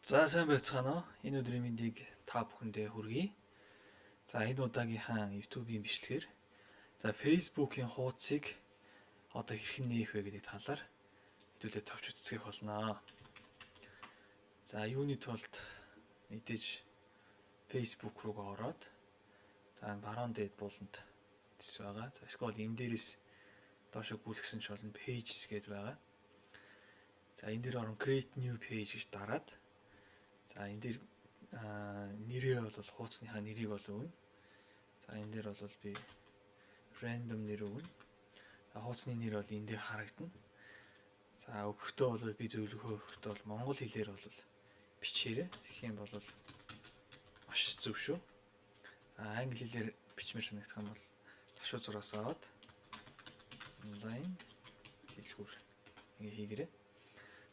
За сайн байцгаана уу? Энэ өдрийн мэндийг та бүхэндээ хүргэе. За энэ удаагийнхаа YouTube-ийн бичлэгээр за Facebook-ийн хуудсыг одоо хэрхэн нээх вэ гэдэг талаар хэдүүлээ товч үздэсгэх болно. За юуны тулд мэдээж Facebook руугаа ороод за энэ баруун дээд буланд тис байгаа. За эсвэл энэ дээрээс доошо гүйлгсэн ч болно, pages гэдээ байгаа. За энэ дээр орон create new page гэж дараад за энэ дээр нэрээ бол хууцныхаа нэрийг бол өгнө. За энэ дээр бол би random нэр өгнө. За хууцны нэр бол энэ дээр харагдана. За өгөхдөө бол би зөвлөгөө өгөхдөө бол монгол хэлээр бол бичээрэй. Тэгэх юм бол маш зөв шүү. За англи хэлээр бичмээр санагдах юм бол ташуу зураас аваад онлайн дэлгүүр ингэ хийгээрэй.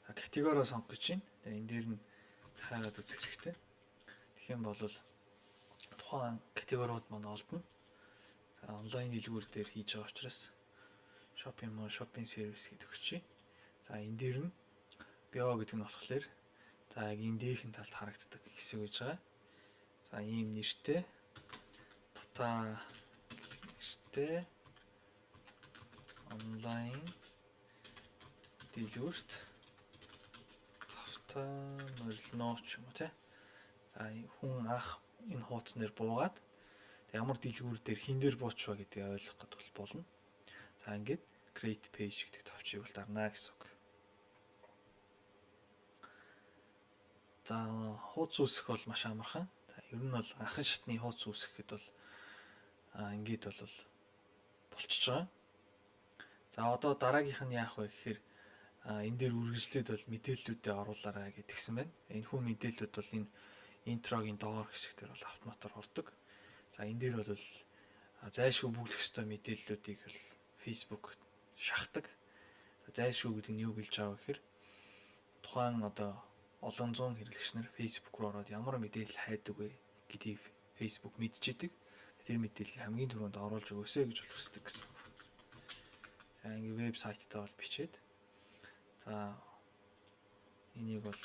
За категорио сонгох гэж байна. Тэгээ энэ дээр нь хайгаад үзэх хэрэгтэй. Тэгэх юм бол тухайн категориуд маань олдоно. За онлайн дэлгүүр дээр хийж байгаа учраас shopping mall, shopping service гэдэг өгчээ. За энэ дээр нь bio гэдэг нь болохоор за яг энэ дээхэн талд харагддаг хэсэг байж байгаа. За ийм нэртэй тата нэртэй онлайн дэлгүүрт тавтаа морилно ч юм уу те. За хүн анх энэ хуудас нэр буугаад ямар дэлгүүр дээр хин дээр буучва гэдгийг ойлгох гээд бол болно. За ингээд create page гэдэг товчийг бол дарна гэсэн үг. За хуудас үүсгэх бол маш амархан. За ер нь бол анхан шатны хуудас үүсгэхэд бол ингээд бол болчихж байгаа. За одоо дараагийнх нь яах вэ гэхээр энэ дээр үргэлжлээд бол мэдээллүүдээ оруулаарай гэдгсэн байна. Энэ хүн мэдээллүүд бол энэ интрогийн доор хэсэг дээр бол автоматар ордог. За энэ дээр бол зайлшгүй бүглэх ёстой мэдээллүүдийг бол Facebook шахдаг. За зайлшгүй гэдэг нь юу гэлж байгаа вэ гэхээр тухайн одоо олон зуун хэрэглэгч нар Facebook руу ороод ямар мэдээлэл хайдаг вэ гэдгийг Facebook мэдчихэдэг. Тэр мэдээллийг хамгийн түрүүнд оруулж өгөөсэй гэж бол хүсдэг гэсэн. За ингээ вебсайтаа бол бичээд за энийг бол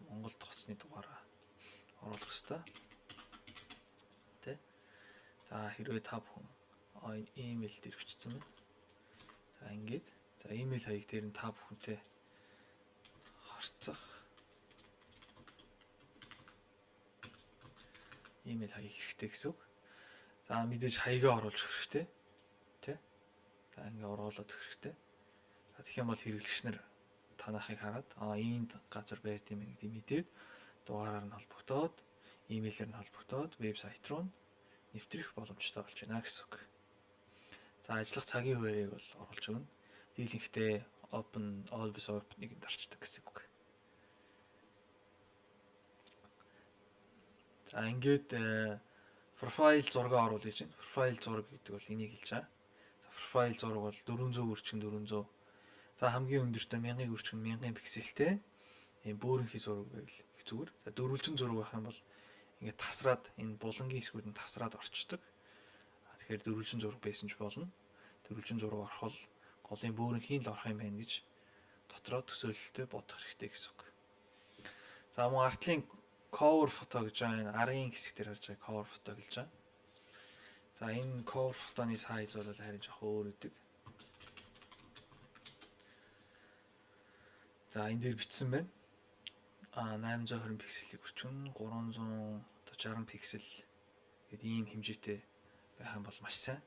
Монгол хувцсны дугаараа оруулах хэрэгтэй. Тэ? За хэрвээ та бүхэн имэйл дээр бичсэн байна. За ингээд за имэйл хаяг дээр нь та бүхэнтэй харьцах имэйл хаяг хэрэгтэй гэсэн үг. За мэдээж хаягаа оруулж өгөх хэрэгтэй. Тэ? За ингээ оруулаад өгөх хэрэгтэй. За тэгэх юм бол хэрэглэгч нар танахыг хараад ийнд газар байрд юм гэдгийг мэдээд дугаараар нь холбогдоод, имэйлээр нь холбогдоод вебсайт руу нэвтрэх боломжтой болж байна гэсэн үг. За ажиллах цагийн хуваарийг бол оруулж өгнө. Дийлэнхтэй open always open-ыг дарчдаг гэсэн үг. За ингээд профайл зураг оруулж гэж байна. Профайл зураг гэдэг бол энийг хэлж байгаа. За профайл зураг бол 400 үрчин 400. За хамгийн өндөртөө 1000 үрчин 1000 пикселтэй ийм бөөрөнхий зураг байвал их зүгээр. За дөрвөлжин зураг байх юм бол ингээд тасраад энэ булангийн хэсгүүд нь тасраад орчдөг. Тэгэхээр дөрвөлжин зураг байсан ч болно. Дөрвөлжин зураг орох бол голын бөөрөнхийн л орох юм байна гэж дотроо төсөөлөлтөй бодох хэрэгтэй гэсэн үг. За мөн артлын cover photo гэж байгаа энэ арын хэсэг дээр харж байгаа cover photo гэж байгаа. За энэ cover photo-ны size бол харин жоох өөр өгдөг. За энэ дээр бичсэн байна. 820 пикселийг өчн 360 пиксел гэдэг ийм хэмжээтэй байх юм бол маш сайн.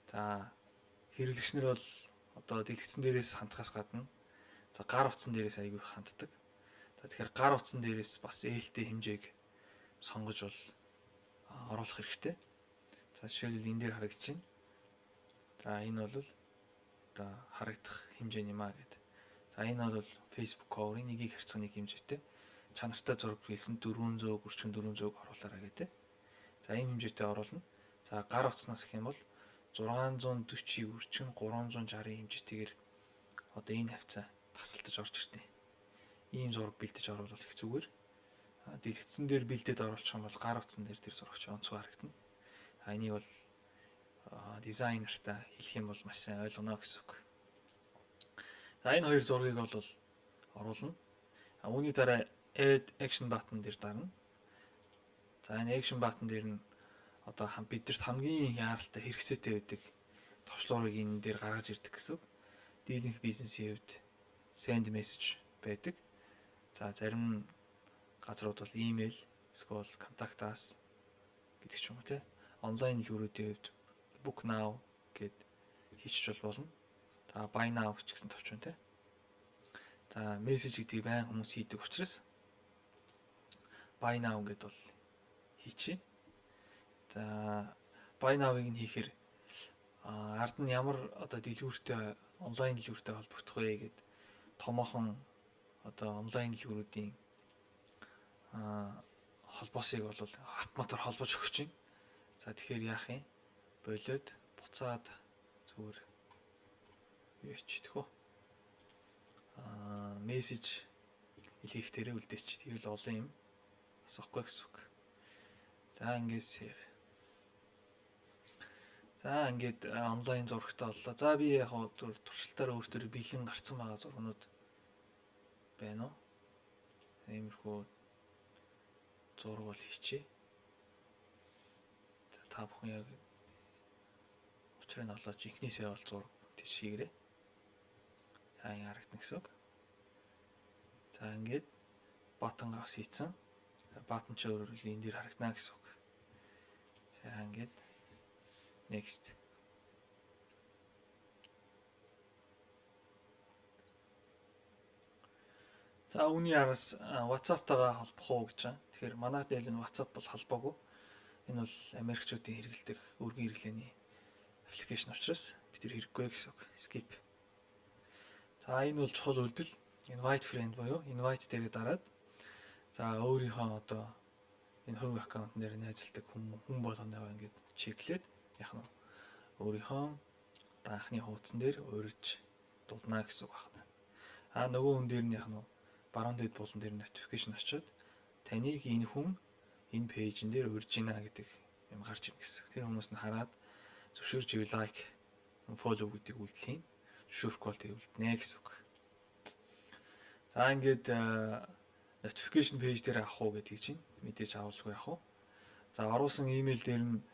За хэрэглэгч нар бол одоо дэлгэцэн дээрээс хандхаас гадна за гар утсан дээрээс айгүй их ханддаг. За тэгэхээр гар утсан дээрээс бас ээлтэй хэмжээг сонгож бол оруулах хэрэгтэй. За жишээлбэл энэ дээр харагдаж байна. За энэ бол одоо харагдах хэмжээ юм а гэдэг. За энэ бол Facebook cover-ын нэгийг харьцах нэг хэмжээтэй чанартай зураг хэлсэн 400 өрчөн 400 оруулаарай гэдэг. За ийм хэмжээтэй оруулна. За гар утаснаас гэх юм бол 640 өрчөн 360 хэмжээтэйгээр одоо энэ хавцаа тасалтаж орж ирдээ. Ийм зураг бэлдэж оруулах их зүгээр. Дэлгэцэн дээр бэлдээд оруулах юм бол гар утсан дээр тэр зураг чи онцгой харагдана. А энийг бол дизайнертай хэлэх юм бол маш сайн ойлгоно гэсэн үг. За энэ хоёр зургийг бол оруулна. А үүний дараа Add action button дээр дарна. За, энэ action button дээр нь одоо бидэрт хамгийн яаралтай хэрэгцээтэй байдаг товчлуурыг энэ дээр гаргаж ирдэг гэсэн үг. Дийлэнх бизнесийн хувьд send message байдаг. За, зарим газрууд бол email эсвэл contact us гэдэг ч юм уу, те. Онлайн дэлгүүрүүдийн хувьд book now гэд хийчих болно. За, buy now гэж гэсэн товч байна, те. За, мессеж гэдгийг байн хүмүүс хийдэг учраас buy now гэд бол хийчихье. За, buy now-ыг нь хийхээр ард нь ямар одоо дэлгүүртэй, онлайн дэлгүүртэй холбогдох вэ гэд томоохон одоо онлайн дэлгүүрүүдийн холбоосыг бол автоматар холбож өгч чинь. За, тэгэхээр яах юм? Болоод буцаад зүгээр юу яачих вэ? Мессеж илгээх дээрээ үлдээч. Тэгвэл олон юм асуухгүй гэсэн үг. За, ингээд save. За, ингээд онлайн зурагтай боллоо. За, би яг туршилтаар өөртөө бэлэн гарцсан байгаа зургнууд байна уу? Иймэрхүү зураг бол хийчихье. За, та бүхэн яг учрыг нь олоод жинхнээсээ бол зураг тийш хийгэрээ. За, ингэ харагдана гэсэн үг. За, ингээд button гаас хийцэн. Button ч өөрөөр энэ дээр харагдана гэсэн үг. За, ингээд next. За, үүний араас WhatsApp-тайгаа холбох уу гэж байгаа. Тэгэхээр манай дээр энэ WhatsApp бол холбоогүй. Энэ бол Америкчуудын хэрэглэдэг өргөн хэрэглээний application учраас бид тэр хэрэггүй гэсэн үг. Skip. За, энэ бол чухал үйлдэл. Invite friend буюу invite дээрээ дараад, за, өөрийнхөө одоо энэ хувь аккаунт нэр найзалдаг хүн хүн болгоно ингээд check лээд яг нь өөрийнхөө одоо анхны хуудсан дээр урьж дуудана гэсэн үг байна. А нөгөө хүн дээр нь яг нь баруун дэд булан дээр notification очиод таныг энэ хүн энэ page эн дээр урьж гинэ гэдэг юм гарч ирнэ гэсэн. Тэр хүмүүс нь хараад зөвшөөрж ивэл like, follow гэдэг үйлдэл хийн. Зөвшөөрөхгүй бол тэгээ үлднэ гэсэн үг. За, ингээд notification page дээр авах уу гэдгийг чинь мэдээж авалгүй явах уу. За, оруулсан имэйл дээр нь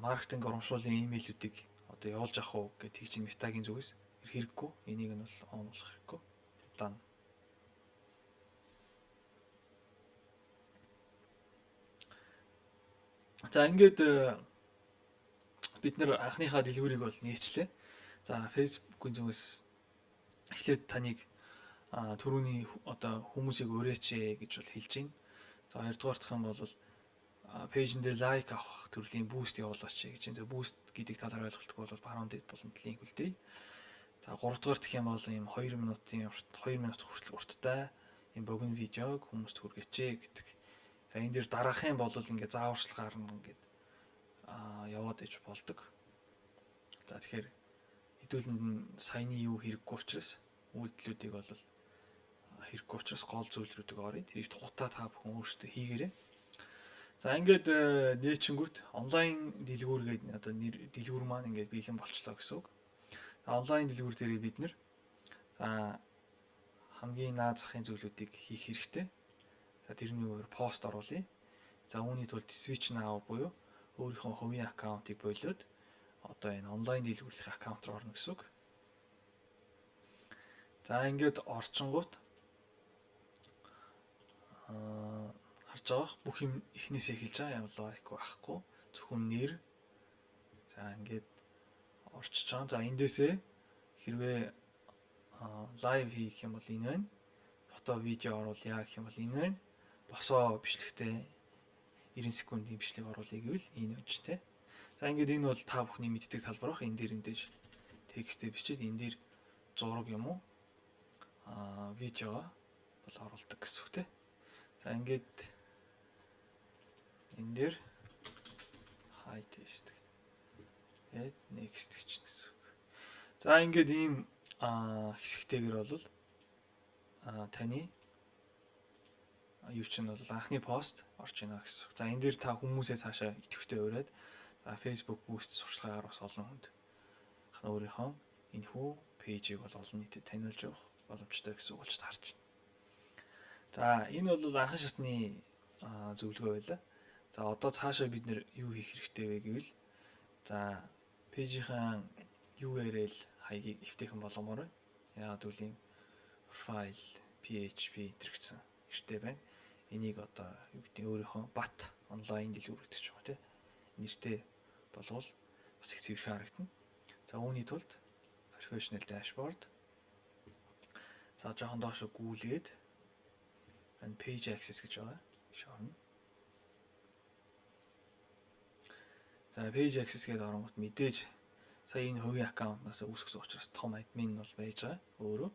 маркетинг урамшууллын имэйлүүдийг одоо явуулж авах уу гэдгийг чинь Meta-гийн зүгээс хэрэггүй. Энийг нь бол on болох хэрэггүй. Done. За, ингээд бид нэр анхныхаа дэлгүүрийг бол нээчлээ. За, Facebook-ийн зүгээс эхлээд таныг түрүүний одоо хүмүүсийг урээч гэж бол хэлж байна. За, хоёрдугаар дахь юм бол page эн дээр like авах төрлийн boost явуулаач гэж байна. За, boost гэдэг талаар ойлголтгүй бол баруун дэд болон линк үлдээе. За, гуравдугаар дэх юм бол ийм 2 минутын урт, 2 минут хүртэл урттай ийм богино видеог хүмүүст хүргээч гэдэг. За, энэ дээр дараах юм бол ингээ зааварчилгаа гарна, ингээд яваад иж болдог. За, тэгэхээр хэдүүлэнд нь саяны юу хэрэггүй учраас, үйлдэлүүдийг бол хэрэггүй учраас гол зүйл рүүдэг оръё. Тэр тухтаа та бүхэн өөрсдөө хийгээрэй. За, ингээд нээчингүүт онлайн дэлгүүр гэдэг одоо нэр дэлгүүр маань ингээд бэлэн болчлоо гэсэн үг. Онлайн дэлгүүр дээр бид нэр за хамгийн наад захын зүйлүүдийг хийх хэрэгтэй. За, тэрний үгээр пост оруулъя. За, үүний тулд switch now буюу өөрийнхөө хувийн аккаунтыг болиод одоо энэ онлайн дэлгүүрлэх аккаунт руу орно гэсэн үг. За, ингээд орчингууд харж байгаа бүх юм эхнээсээ эхэлж байгаа, юм like байхгүй, зөвхөн нэр. За, ингээд орчиж байгаа. За, эндээсээ хэрвээ live хийх юм бол энэ байна. Фото, видео оруулъя гэх юм бол энэ байна. Босоо бичлэгтэй 90 секундын бичлэг оруулъя гэвэл энэ байна ч те. За, ингээд энэ бол та бүхний мэддэг талбар бах. Энэ дээр мэдээж текстээ бичээд энэ дээр зураг юм уу видеого бол оруулдаг гэсэн үг те. За, ингээд энэ дээр hi test гэдэг. Тэгээд next гэж гэсэн үг. За, ингээд ийм хэсэгтэйгэр бол таны юу чинь бол анхны пост орж ийнэ гэсэн. За, энэ дээр та хүмүүсээ цаашаа идэвхтэй уриад, за, Facebook boost сурчлагаар бас олон хүнд өөрийнхөө энэхүү page ийг бол олон нийтэд таниулж явах боломжтой гэсэн үг болж таарч байна. За, энэ бол анхан шатны зөвлөгөө байлаа. За, одоо цаашаа бид нэр юу хийх хэрэгтэй вэ гэвэл за page ийнхаа URL хаягийг эвтэйхэн болгомоор байна. Яагаад гэвэл ийм profile PHP гэсэн нэртэй байна. Энийг одоо юу гэдэг нь өөрийнхөө Бат онлайн дэлгүүр гэдэг ч юм уу, те, нэртэй болвол бас их цэвэрхэн харагдана. За, үүний тулд professional dashboard, за, жоохон доошо гүйлгээд энэ page access гэж байгаа. Биш орно. За, page access гэдээ оронгууд мэдээж сая энэ хувийн account наас үүсгэсэн учраас том админ бол байж байгаа өөрөө.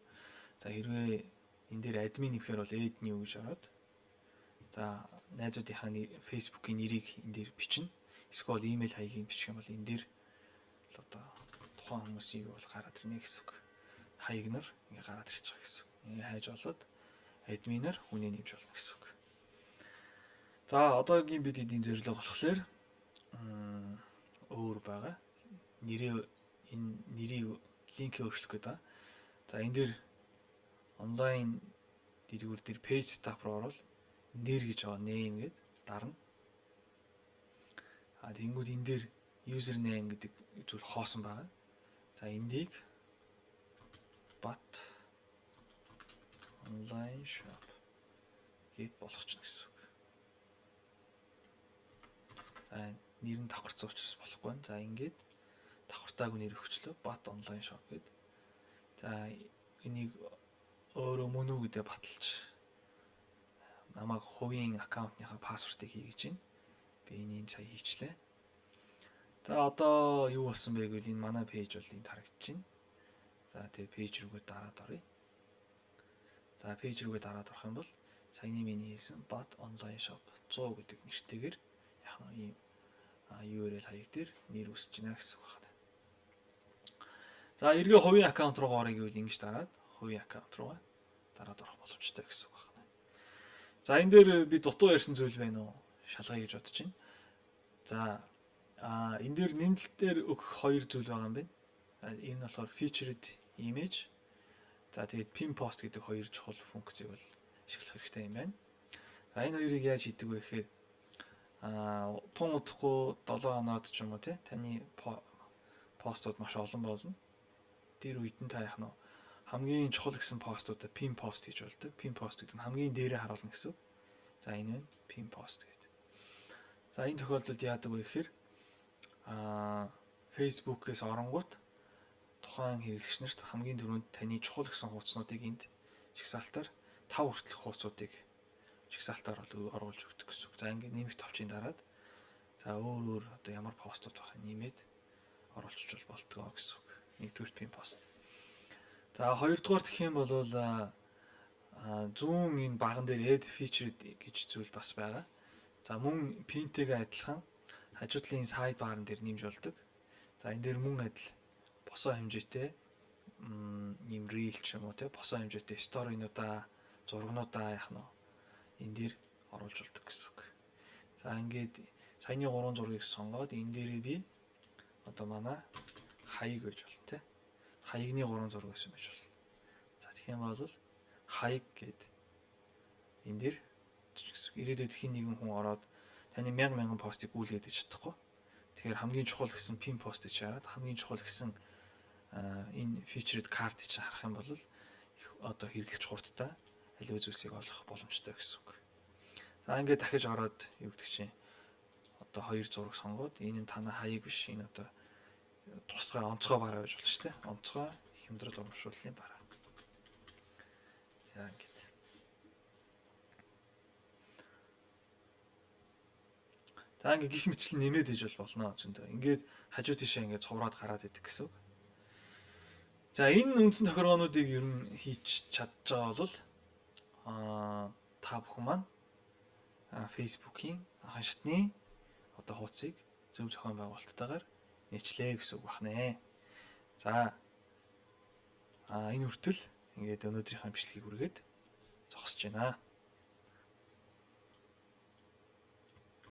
За, хэрвээ энэ дээр админ нэхэхээр бол add new гэж ороод, за, найзуудынхаа Facebook-ийн нэрийг энэ дээр бичнэ. Эсвэл email хаягийг бичих юм бол энэ дээр л одоо тухайн хүмүүсийн юу бол гараад ирнэ гэсэн үг. Хаяг нар ингээ гараад ирж байгаа гэсэн үг. Ингээ хайж олоод админаар хүнээ нэмж болно гэсэн үг. За, одоогийн бид эдийн зорилго болохоор өөр байгаа. Нэрээ, энэ нэрийг линкээ өөрчлөх гэдэг. За, энэ дээр онлайн дэлгүүр дээр page setup руу орвол нэр гэж байгаа, name гээд дарна. А тэгэнгүүт энэ дээр username гэдэг зүйл хоосон байгаа. За, эндийг Бат онлайн shop гээд болгочихно гэсэн үг. За, нэр нь давхарцсан учраас болохгүй байна. За, ингээд давхартаагүй нэр өгчлөө. Бат онлайн shop гээд. За, энийг өөрөө мөн үү гэдээ баталж намайг хувийн account ныхаа password ыг хий гэж байна. Би энийг сая хийчлээ. За, одоо юу болсон бэ гэвэл энэ манай page бол энд харагдаж байна. За, тэгээ page рүүгээ дараад оръё. За, page рүүгээ дараад орох юм бол саяны миний хийсэн Bat Online Shop 100 гэдэг нэртэйгээр яг нь ийм URL хаяг дээр нэр үүсэж байна гэсэн үг байна. За, эргээ хувийн account руугаа оръё гэвэл ингэж дараад хувийн account руугаа дараад орох боломжтой гэсэн үг байна. За, энэ дээр би дутуу ярьсан зүйл байна уу? Шалгая гэж бодож байна. За, энэ дээр нэмэлтээр өгөх хоёр зүйл байгаа юм байна. Энэ нь болохоор featured image. За, тэгээд pin post гэдэг хоёр чухал функцийг бол ашиглах хэрэгтэй юм байна. За, энэ хоёрыг яаж хийдэг вэ гэхээр тун удахгүй 7 хоноод ч юм уу, те, таны постууд маш олон болно. Тэр үед нь та яах нь хамгийн чухал гэсэн постуудаа pin post хийж болдог. Pin post гэдэг нь хамгийн дээрээ харуулна гэсэн. За, энэ байна, pin post гэдэг. За, энэ тохиолдолд яадаг вэ гэхээр Facebook-ээс оронгууд тухайн хэрэглэгч нарт хамгийн түрүүнд таны чухал гэсэн хуудаснуудыг энд жагсаалтаар 5 хүртэлх хуудсуудыг жагсаалтаар бол оруулж өгдөг гэсэн үг. За, ингээд нэмэх товчийг дараад, за, өөр өөр одоо ямар постууд байхыг нэмээд оруулчих болдгоо гэсэн үг. Нэгдүгээр pin post. За, хоёрдугаар гэх юм бол зүүн энэ баган дээр add feature гэж зүйл бас байгаа. За, мөн pin тэйгээ адилхан хажуу талын side bar н дээр нэмж болдог. За, энэ дээр мөн адил босоо хэмжээтэй ийм reel ч юм уу, те, босоо хэмжээтэй story нуудаа, зургнуудаа яах нь энэ дээр оруулж болдог гэсэн үг. За, ингээд саяны гурван зургийг сонгоод энэ дээрээ би одоо манай хаяг байж болно, те. Хаягны гурван зураг байсан байж болно. За, тэгэх юм бол хаяг гээд энэ дээр гэсэн. Ирээдүйд хэн нэгэн хүн ороод таны мянга мянган постыг гүйлгээд гэж чадахгүй. Тэгэхээр хамгийн чухал гэсэн pin post ыг чараад хамгийн чухал гэсэн энэ featured card ыг чинь харах юм бол одоо хэрэглэж хурдтай аливаа зүйлсийг олох боломжтой гэсэн үг. За, ингээд дахиж ороод юу гэдэг чинь одоо хоёр зураг сонгоод энэ нь танай хаяг биш, энэ одоо тусгай онцгой бараа байж болно шүү дээ. Онцгой хямдрал урамшууллын бараа. За, ингээд. За, ингээд гих мэтлэн нэмээд иж бол болно зөндөө. Ингээд хажуу тийшээ ингээд цувраад гараад идэг гэсэн үг. За, энэ үндсэн тохиргоонуудыг ер нь хийж чадж байгаа бол та бүхэн маань Facebook-ийн анхан шатны одоо хуудсыг зөв зохион байгуулалттайгаар нээчлээ гэсэн үг байна. За, энэ хүртэл ингээд өнөөдрийнхөө бичлэгийг үргээд зогсож байна.